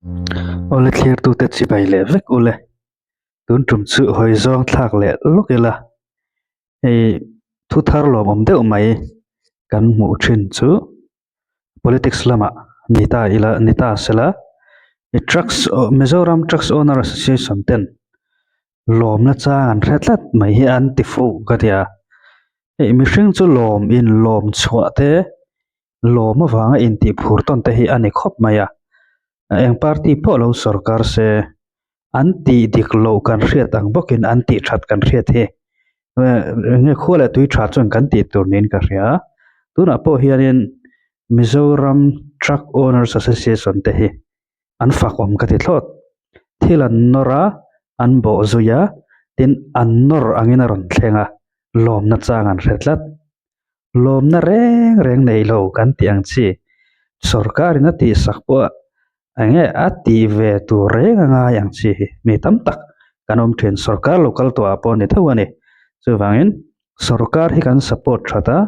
Awle thlirtute chibai leh vek ule. Tun tum chu hawi zawng thlak leh lawk ila. Hei thu thar lawmawm deuh mai kan hmuh thin chu politics lamah ni ta ila ni ta sela trucks Mizoram Trucks Owner Association ten lawmna chang an hre tlat mai hi an ti fuh ka ti a. Hei mihring chu lawm in lawm chhuah te lawm avanga intih phur tawn te hi a ni khawp mai a, eng party pawh lo sawrkar se an tih dik loh kan hriat ang bawkin an tih that kan hriat hi enge khua leh tui tha chuan kan tih tur niin ka hria a, tunah pawh hianin Mizoram Truck Owners Association te hi an fak awm ka ti thlawt, thil an nawr a an bawh zui a tin an nawr angin a rawn thleng a lawmna chang an hre tlat. Lawmna reng reng nei lo kan tih ang chi sorkarin a tihsak pawh eng nge a tih ve tur reng a ngai ang chi hi mi tam tak kan awm thin. Sorkar lo kal tawhah pawh a ni tho a ni. Chuvangin sorkar hi kan support that a,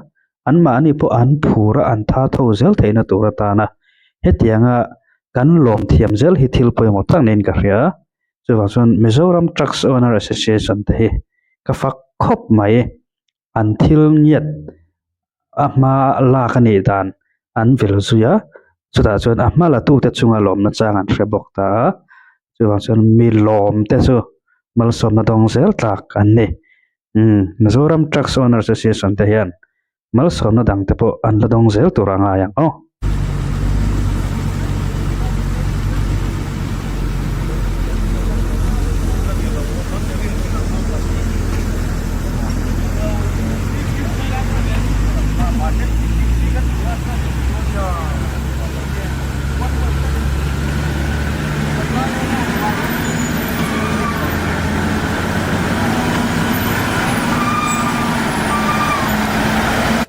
anmahni pawh an phur a an tha tho zel theihna tur atana hetianga kan lawm thiam zel hi thil pawimawh tak niin ka hria. Chuvang chuan Mizoram Trucks Owner Association te hi ka fak khawp mai. An thil ngiat a hma lak a nih dan an vil zui a, chutah chuan a hma la tute chunga lawmna chang an hre bawk ta a, chuvang chuan mi lawm te chu malsawmna dawng zel tlak an ni. Umm Mizoram Trucks Owner Association te hian malsawmna dang te pawh an la dawng zel tur a ngai ang aw.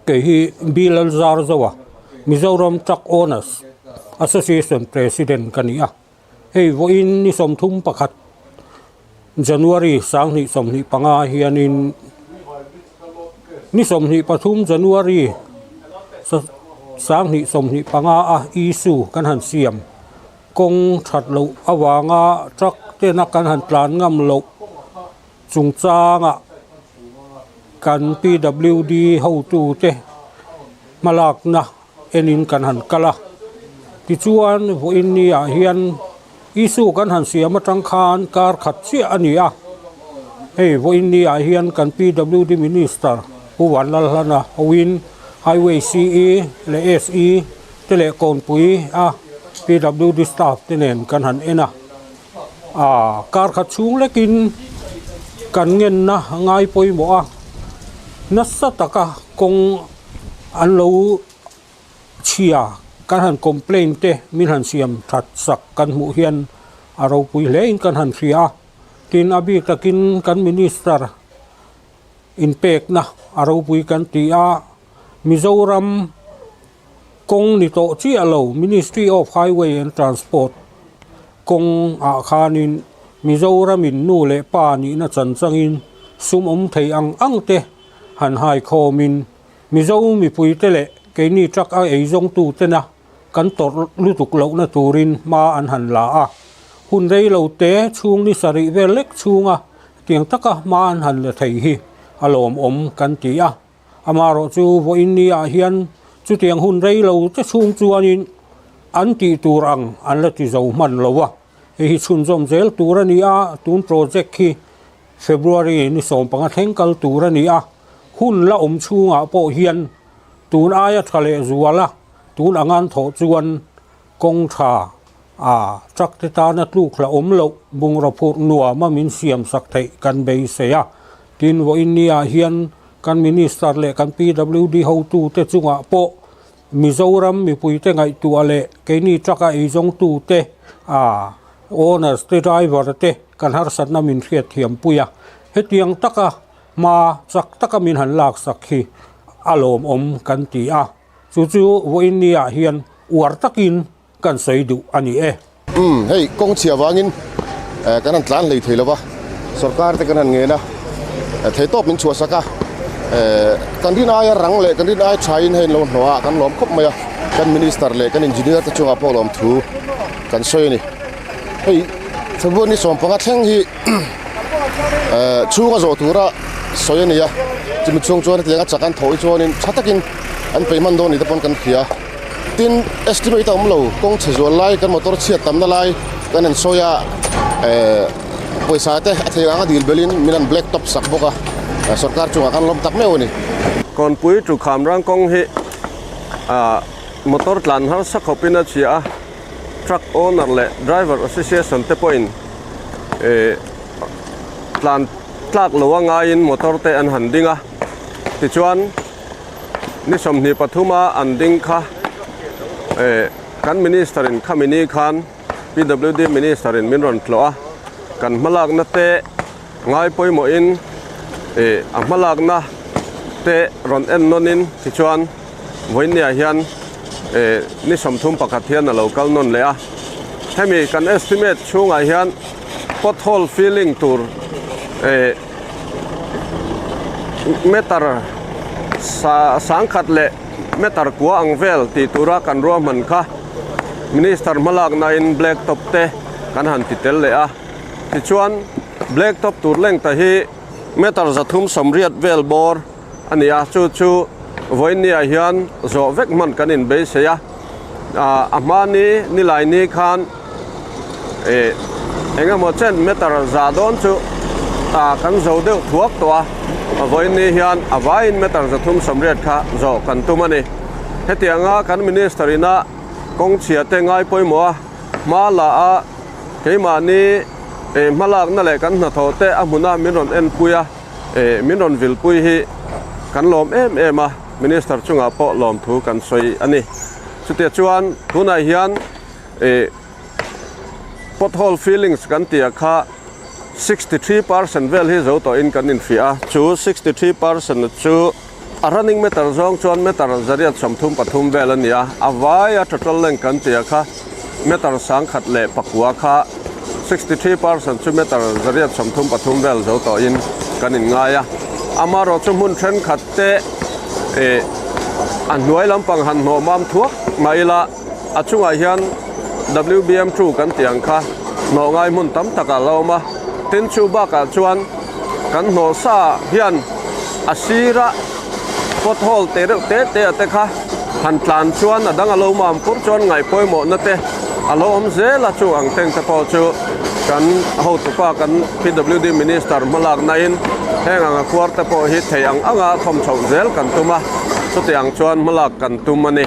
Kei hi Bilal Zarzoa. Mizoram Truck Owners Association President ka ni a, hei vawiin ni 31 January 2025 hianin ni 23 January 2025 a issue kan han siam kawng that loh avanga truck tena kan han tlan ngam loh chungchanga kan PWD hotute hmalakna enin kan han kal a, tichuan vawiin ni ah hian issue kan han siam atang khan kar khat chiah a ni a, hei vawiin ni ah hian kan PWD Minister Pu Vanlalhlana hoin Highway CE leh SE te leh Kawnpui a PWD staff te nen kan han en a. Aaa kar khat chhung lekin kan ngenna ngai pawimawh a, nasa taka kawng an lo chhia kan han complaint te min han siam that sak kan hmuh hian a ropui hle in kan han hria a, tin a bik takin kan minister inpekna a ropui kan ti a, Mizoram. Kawng ni tawh chiah lo Ministry of Highway and Transport kawng ah khanin Mizoramin nu leh pa nihna chan changin sum awm thei ang ang te han hai khawmin Mizo mipui te leh keini truck a eizawngtu tena kan tawrh lutuk lohna turin hma an han la a. Hun rei lo te chhung ni sarih vel lek chhunga tiang taka hma an han la thei hi a lawmawm kan ti a. Amaherawh chu vawiin ni ah hian chutiang hun rei lo te chhung chuanin an tih tur ang an la ti zo hman lo a, hei hi chhunzawm zel tur a ni a, tun project hi February ni 15 thleng kal tur a ni a, hun la awm chhungah pawh hian tun aia tha leh zual a, tun angan thawh chuan kawng tha a truck te tana tluk hla awm loh bungraw phurh nuam a min siam sak theih kan beisei a, tin vawiin ni ah hian kan minister leh kan PWD hotu te chungah pawh Mizoram mipui te ngaihtuah leh keini truck a eizawngtu te a owners te driver te kan harsatna min hriat thiam pui a, hetiang taka hma chak taka min han lak sak hi a lawmawm kan ti a. Chu chu vawiin ni ah hian uar takin kan sawi duh a ni e. Umm hei kawng chhia vangin kan han tlan hlei thei lova, sorkar te kan han ngen a, thei tawp min chhuah sak a, kan rin aia rang leh kan rin ai tha in hei an lo hnawh a, kan lawm khawp mai a, kan minister leh kan engineer te chungah pawh lawmthu kan sawi a ni. Hei February ni 15 thleng hi chhunga zawh tura sawi a ni a, chumi chhung chuan hetianga chak an thawh hi chuanin tha takin an peih hman dawn ni te pawn kan hria. Tin, estimate a awm lo, kawng chhe zual lai, kan motor chhiat tamna lai kan han sawi a, pawisa te a theih anga dil belin min han black top sak bawk a, sorkar chungah khan lawm tak meuh a ni. Kawnpui Tukham rang kawng hi motor tlan harsa khawpin a chhia a, truck owner leh driver association te pawhin tlan tlak lo a ngaiin motor te an han ding a, tichuan ni 23 a an ding kha kan minister in khami ni khan P_W_D minister in min rawn tlawh a, kan hmalakna te ngai pawimawhin a hmalakna te rawn en nawnin tichuan vawinia hian ni 31 hian a lo kal nawn leh a, hemi kan estimate chhungah hian pothole filling tur meter sangkhat leh meter kua ang vel tih tura kan ruahman kha minister hmalakna in black top te kan han ti tel leh a tichuan black top tur length a hi meter 380 vel bawr a ni a chu chu vawinia hian zawh vek hman kan inbeisei a a hmani nilai ni khan ih eng emaw chen meter za dawn chu ah kan zo deuh thuak tawh a vawiin hian a vaiin meter 380 kha zawh kan tum a ni hetianga kan minister ina kawng chhia te ngai pawimawh a hma la a keimahni ih hmalakna leh kan hnathawh te a hmuna min rawn enpui a ih min rawn vilpui hi kan lawm em em a minister chungah pawh lawmthu kan sawi a ni chutiah chuan tunah hian. Ih pothole fillings kan tih ah kha 63% vel hi zo tawhin kan inhria a, chu 63% chu a running meter zawng chuan meter 833 vel a ni a, a vaia total length kan tih ah kha meter 1009 kha 63% chu meter 833 vel zo tawhin kan inngai a, amaherawhchu chu hmun thenkhat te ih a hnuai lampang han hnawh mam thuak mah ila. A chungah hian WBM two kan tih ang kha hnawh ngai hmun tam tak ah la awm a, tin chu bakah chuan kan hnawh sa hian a sira pothole te reuh te te ah te kha han tlan chuan a dang a lo mam pur chuan ngaih pawimawhna te a lo awm zel a, chung ang teng te pawh chu kan hotupa kan PWD minister hmalakna in heng ang a khuar te pawh hi thei ang anga thawm chhoh zel kan tum a, chutiang chuan hmalak kan tum a ni.